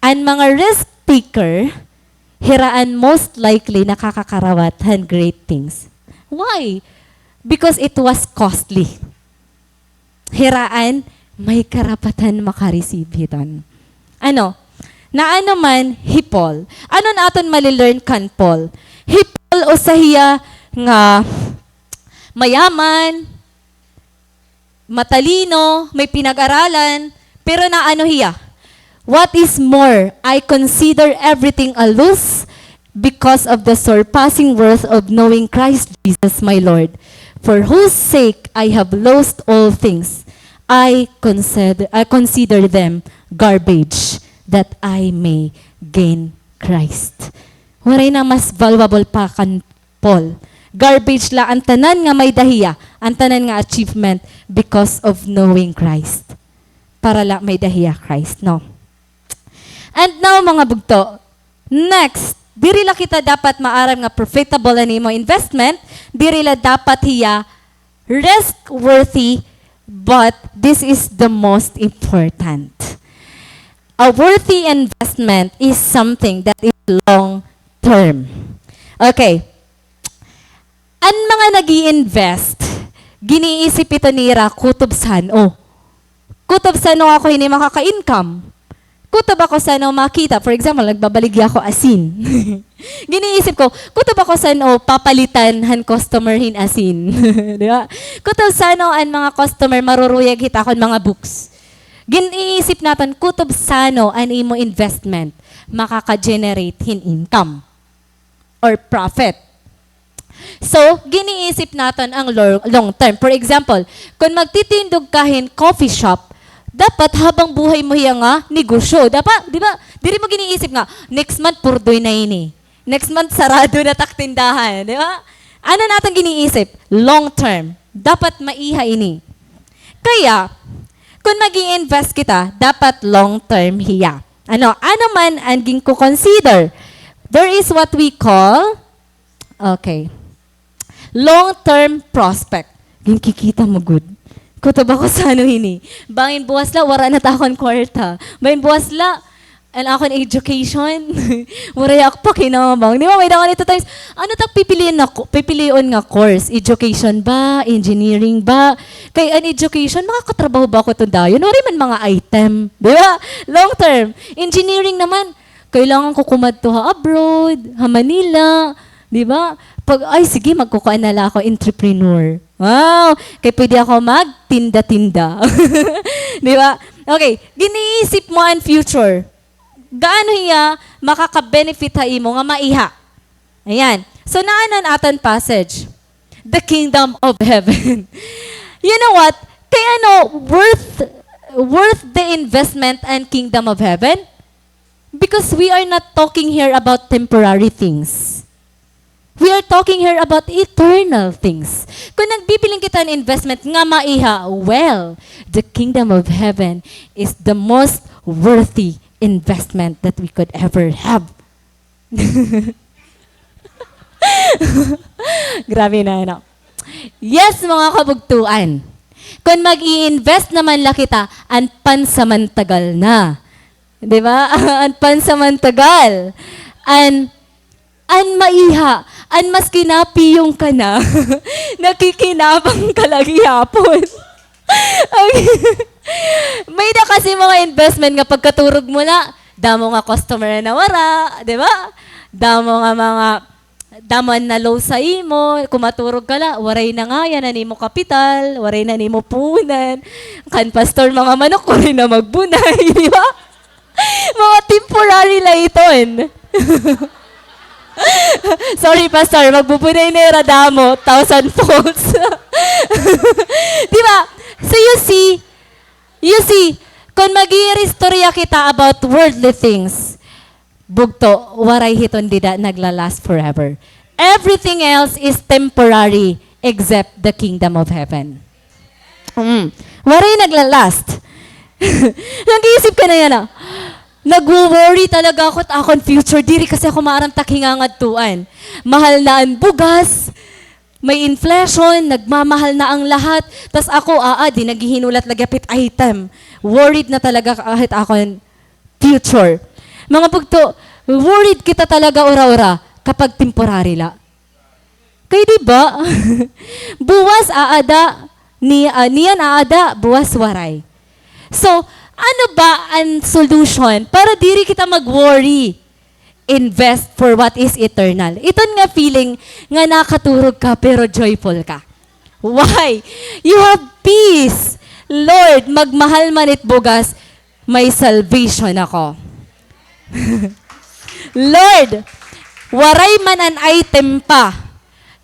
An mga risk taker, hira an most likely nakakakarawat han great things. Why? Because it was costly. Hira an may karapatan maka-receive hiton. Ano? Naano man hi Paul? Ano an aton mali-learn kan Paul? Hi Paul usa hiya nga mayaman, matalino, may pinag-aralan, pero naano hiya? What is more, I consider everything a loss because of the surpassing worth of knowing Christ Jesus my Lord, for whose sake I have lost all things. I consider, I consider them garbage that I may gain Christ. Waray na mas valuable pa kan Paul. Garbage la an tanan nga may-ada hiya, an tanan nga achievement because of knowing Christ. Para la may-ada hiya Christ, no? And now, mga bugto, next, diri la kita dapat maaram nga profitable an imo investment, diri la dapat hiya risk-worthy, but this is the most important. A worthy investment is something that is long term. Okay. An mga nag-i-invest, giniisip ito nira kutob san-o. Kutob san-o ako hini makaka-income. Kutob ako san-o makita. For example, nagbabaligya ako asin. Giniisip ko, kutob ako san-o papalitan han customer hin asin. Di ba? Kutob san-o an mga customer maruruyag hit akon mga books. Giniisip naton, kutob san-o an imo investment makaka-generate hin income or profit. So, giniisip naton an lo-, long term. For example, kon magtitindog ka hin coffee shop, dapat habang buhay mo hiya nga negosyo. Dapat, di ba? Diri mo giniisip nga, next month, purdoy na ini. Next month, sarado na tak tindahan. Di ba? Ano naton giniisip? Long term. Dapat maiha ini. Kaya, kon mag-i-invest kita, dapat long term hiya. Ano, ano man an ginko-consider? There is what we call, okay, long-term prospect. Ginkikita mo gud. Kutob ako san-o hini. Bangin buwas la, wara na it akon kwarta. Bangin buwas la, an akon education. Waray ak pakinabang. Di ba, may-ada ngani times, ano tak pipilion nga ko-, pipilion nga course? Education ba? Engineering ba? Kay an education, makakatrabaho ba ako hiton dayon? Waray man mga item. Di ba? Long term. Engineering naman, kailangan ko kumadto ha abroad, ha Manila. Di ba? Pag, ay, sige, magkukuan na la ako, entrepreneur. Wow! Kay pwede ako magtinda-tinda. Di ba? Okay, giniisip mo an future. Gaano hiya makaka-benefit ha imo nga maiha? Ayan. So, naano an aton passage? The kingdom of heaven. You know what? Kay ano, worth, worth the investment an kingdom of heaven? Because we are not talking here about temporary things. We are talking here about eternal things. Kung nagbibiling kita hin investment nga maiha, well, the kingdom of heaven is the most worthy investment that we could ever have. Grabe na, ano? Yes, mga kabugtuan. Kung mag-i-invest naman la kita, an pansamantagal na. Di ba? An pansamantagal. An, an maiha, an maski napiyong ka na, nakikinabang ka la gihapon. May-ada kasi mga investment nga pagkaturog mo la, damo nga customer an nawara, di ba? Damo nga mga, damo an na-lose ha imo, kumaturog ka la, waray na ngay-an an imo kapital, waray na an imo puhunan. Kan pastor, mga manok, waray na magbunay, di ba? Mga temporary la iton. Sorry, Pastor, magbubunay na hira damo, thousand folds. Di ba? So you see, you see, kung mag-iiristorya kita about worldly things, Bugto, waray hiton dida nagla-last forever. Everything else is temporary except the kingdom of heaven. Mm. Waray nagla-last. Nag-iisip ka na yana, ah. Nagwo-worry talaga ako it akon future. Diri kasi ako maaram tak hingangadtuan. Mahal na an bugas, may inflation, nagmamahal na ang lahat. Tas ako, aa, di naghihinulat lagi hit item. Worried na talaga ak hit akon future. Mga bugto, worried kita talaga ura-ura kapag temporary la. Kay di ba? Buwas aada, ni, ah, niyan aada, buwas waray. So, ano ba an solution para diri kita mag-worry? Invest for what is eternal. Iton nga feeling nga nakaturog ka pero joyful ka. Why? You have peace. Lord, magmahal man it bugas, may salvation ako. Lord, waray man an item pa,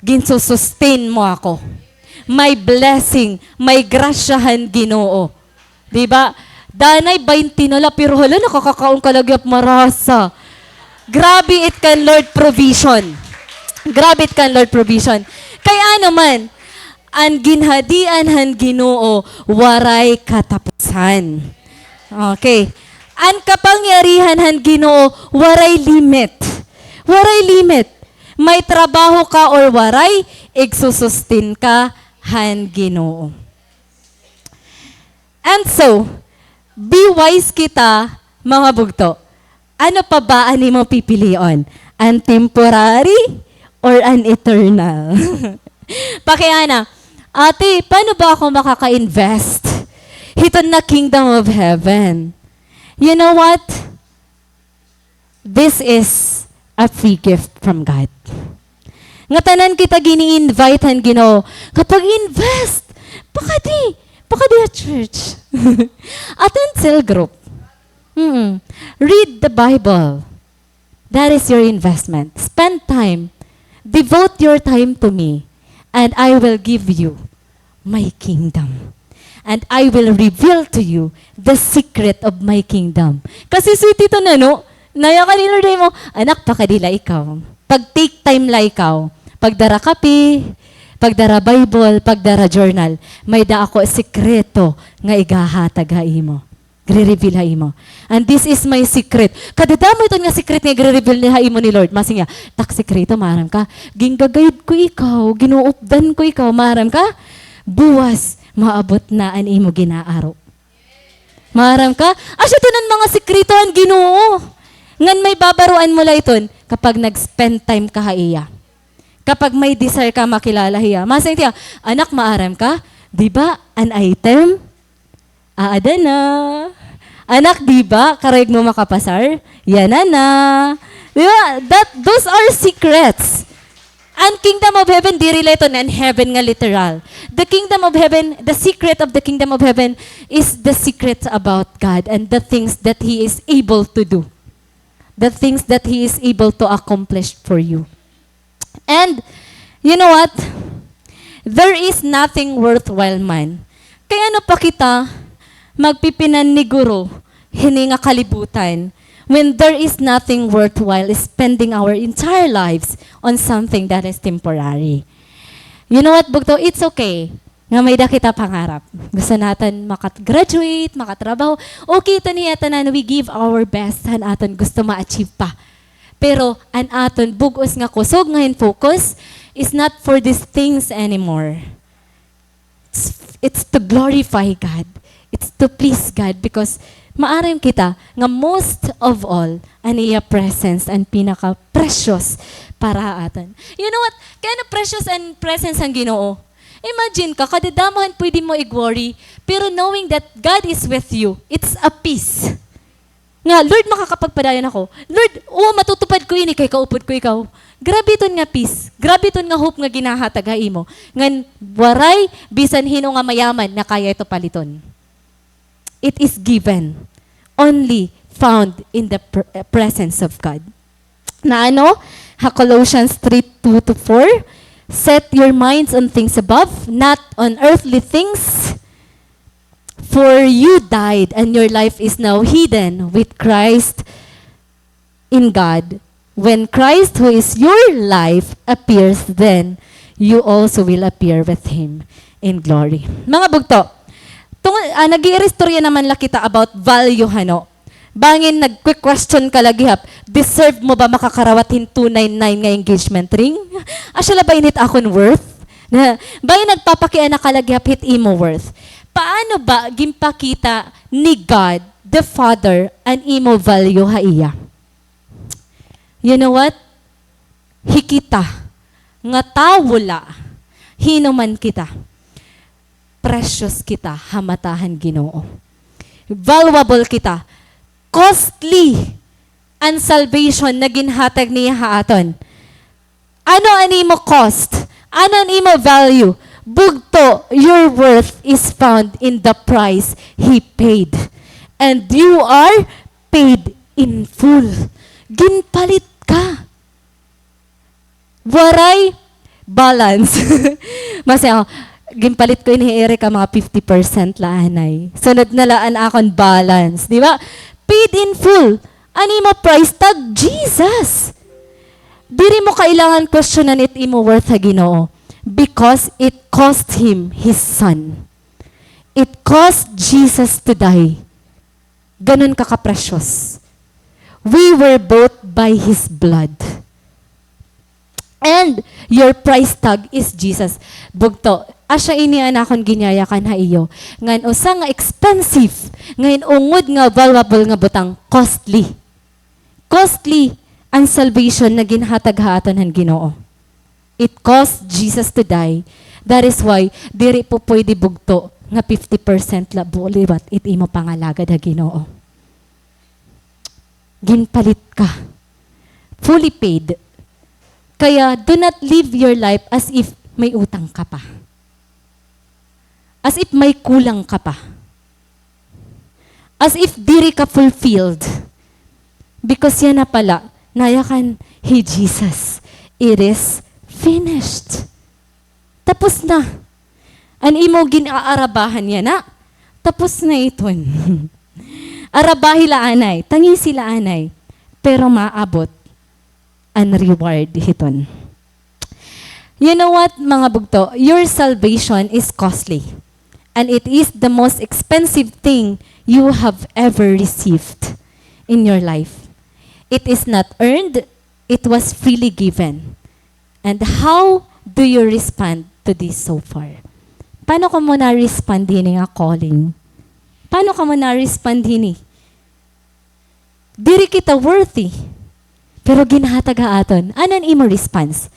ginsusustain mo ako. May blessing, may grasya han Ginoo. Di ba? Danay baynte na la, pero hala, nakakakaon ka lagi hit marasa. Grabe it kan Lord provision. Grabe it kan Lord provision. Kay ano man, an ginhadian han Ginoo waray katapusan. Okay. An kapangyarihan han Ginoo waray limit. Waray limit. May trabaho ka or waray, igsusustain ka han Ginoo. And so, be wise kita, mga bugto. Ano pa ba an imo pipilion? An temporary or an eternal? Pakiana, "Ate, paano ba ako makaka-invest hiton nga kingdom of heaven?" You know what? This is a free gift from God. Ngatanan kita gini-invite han Ginoo nga pag-invest. Pakadi, pakadi ha church. Attend cell group. Mm. Read the Bible. That is your investment. Spend time. Devote your time to me, and I will give you my kingdom. And I will reveal to you the secret of my kingdom. Kasi sweet ito na, no? Naya ka ni Lord, ay mo, "Anak, pakadi la ikaw. Pag-take time la ikaw. Pagdara kape, pagdara Bible, pagdara journal. May-ada ako sikreto nga igahatag ha imo." Gre-reveal ha imo. And this is my secret. Kadadamo iton nga secret nga gre-reveal ha imo ni Lord. Masiring hiya, "Tak sikreto, maaram ka. Ginga-guide ko ikaw, ginuupdan ko ikaw, maaram ka. Buwas, maabot na an imo ginaaro." Maaram ka? Asya iton an mga sikreto han Ginoo. Ngan may babaroan mo la iton kapag nag-spend time ka ha iya. Kapag may desire ka makilala hiya. Masiring hiya, "Anak, maaram ka? Di ba, an item? Aada na. Anak, di ba, karuyag mo makapasar? Yana na." Di ba? That, those are secrets. An kingdom of heaven, diri la ito an heaven nga literal. The kingdom of heaven, the secret of the kingdom of heaven is the secret about God and the things that He is able to do. The things that He is able to accomplish for you. And, you know what? There is nothing worthwhile man. Kay ano pa kita magpipinaniguro hini nga kalibutan when there is nothing worthwhile spending our entire lives on something that is temporary? You know what, bugto? It's okay nga may-ada kita pangarap. Gusto naton maka-graduate, makatrabaho. Okay ito niya tanan, we give our best han aton gusto ma-achieve pa. Pero an aton bug-os nga kusog nga hin-focus is not for these things anymore. It's, it's to glorify God. It's to please God because maaram kita nga most of all, an iya presence an pinaka-precious para ha aton. You know what? Kay ano precious an presence han Ginoo? Imagine ka, kadadamo han pwede mo ig-worry, pero knowing that God is with you, it's a peace. Nga, "Lord, makakapagpadayon ako. Lord, oo, matutupad ko ini kay kaupod ko ikaw." Grabe iton nga peace. Grabe iton nga hope nga ginahatag ha imo. Ngan waray bisan hin-o nga mayaman nga kaya ito paliton. It is given. Only found in the pr-, presence of God. Na ano? Ha Colossians three two to four, "Set your minds on things above, not on earthly things." For you died, and your life is now hidden with Christ in God, when Christ, who is your life, appears, then you also will appear with Him in glory. Mga bugto, tung-, ah, nag-iiristorya naman la kita about value, hano? Bangin nagque-question ka la gihap, deserve mo ba makakarawat hin two nine nine nga engagement ring? Asya la ba ini it akon worth? Na, bangin nagpapakiana ka la gihap hit imo worth. Paano ba ginpakita ni God the Father an imo value ha iya? You know what? Hi kita, nga tawo la, hin-o man kita, precious kita ha mata han Ginoo. Valuable kita. Costly an salvation na ginhatag niya ha aton. Ano an imo cost? Ano an imo value? Bugto, your worth is found in the price He paid. And you are paid in full. Ginpalit ka. Waray balance. Masi, oh, ginpalit ko ini hi Erica mga fifty percent la anay. Sunod na la an akon balance, di ba? Paid in full. An imo price tag, Jesus. Diri mo kailangan questionan it imo worth ha Ginoo because it cost Him His Son. It cost Jesus to die. Ganun ka ka-precious. We were bought by His blood. And your price tag is Jesus. Bugto, asya ini an akon ginyayakan ha iyo. Ngan usa nga expensive, ngan ungod nga valuable nga butang, costly. Costly an salvation na ginhatag ha aton han Ginoo. It cost Jesus to die. That is why, diri po pwede bugto nga fifty percent la buliwat it imo pangalagad ha Ginoo. Ginpalit ka. Fully paid. Kaya, do not live your life as if may utang ka pa. As if may kulang ka pa. As if diri ka fulfilled. Because yana pala, nayakan hi Jesus, "It is finished." Tapos na. An imo gin-aarabahan yana, tapos na iton. Arabahi la anay, tangisi la anay, pero maabot an reward hiton. You know what, mga bugto? Your salvation is costly. And it is the most expensive thing you have ever received in your life. It is not earned, it was freely given. And how do you respond to this so far? Paano kamo na-respond hini nga calling? Paano kamo na-respond hini? Diri kita worthy. Pero ginhatag ha aton. Ano an imo response?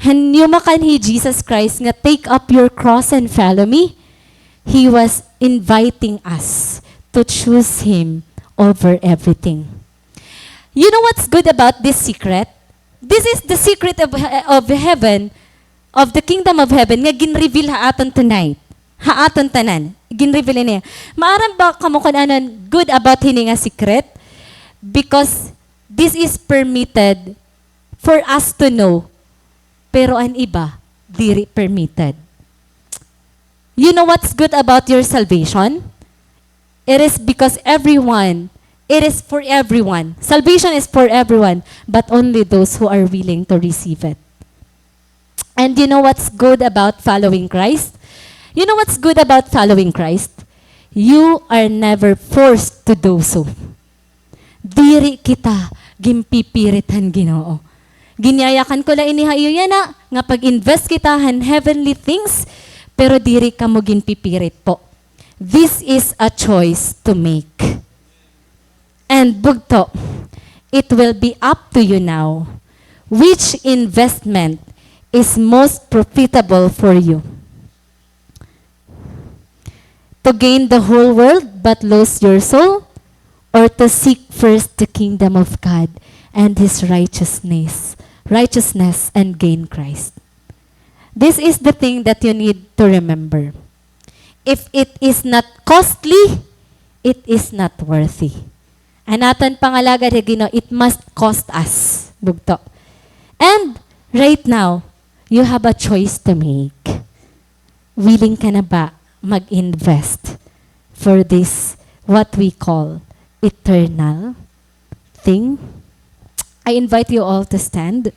Han yumakan hi Jesus Christ nga, "Take up your cross and follow me," He was inviting us to choose Him over everything. You know what's good about this secret? This is the secret of he-, of heaven, of the kingdom of heaven, nga ginreveal ha aton tonight. Ha aton tanan, ginreveal niya. Maaram ba kamo kun ano an good about hini nga secret? Because this is permitted for us to know, pero an iba, diri permitted. You know what's good about your salvation? It is because everyone, it is for everyone. Salvation is for everyone, but only those who are willing to receive it. And you know what's good about following Christ? You know what's good about following Christ? You are never forced to do so. Diri kita ginpipirit han Ginoo. Ginyayakan ko la ini ha iyo yana, nga pag-invest kita han heavenly things, pero diri kamo ginpipirit po. This is a choice to make. And bugto, it will be up to you now which investment is most profitable for you. To gain the whole world but lose your soul, or to seek first the kingdom of God and His righteousness, righteousness and gain Christ. This is the thing that you need to remember. If it is not costly, it is not worthy. An aton pangalagad ha Ginoo, it must cost us. Bugto. And right now, you have a choice to make. Willing ka na ba mag-invest for this, what we call, eternal thing. I invite you all to stand.